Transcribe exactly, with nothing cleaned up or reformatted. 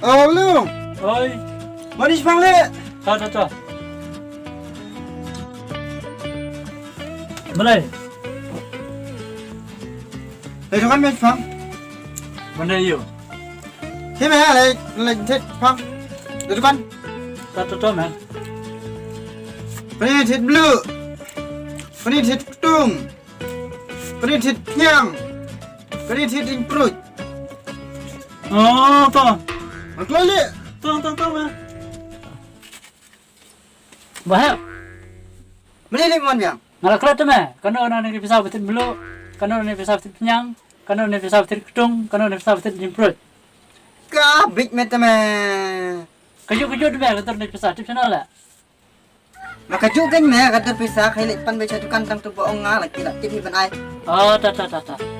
Oh, Blung. Oi. Mani shipang le. Ta ta ta. Malai. Lei dukan me shipang. Mana yu? Hi me lei lei thit pang. Lei dukan. Ta ta ta me. Pani thit blu. Pani thit ktung. Pani thit nyang. Pani thit ding prut. Oh, to. Maklo le. To to to me. Bahep. Mani le mon yang. Ngala klat te me. Kano na ni pisa betit blu. Kano ni pisa betit nyang. Kano ni pisa betit ktung. Kano ni pisa betit ding prut. Ka bit me te me. Kaju kaju te me katur ni pisa tip channel le. Ma ka juk kan me ka ter pisa khai lek pan be cha dukan tang tu ba ong nga la ki la tip ni ban ai. Oh, ta ta ta ta.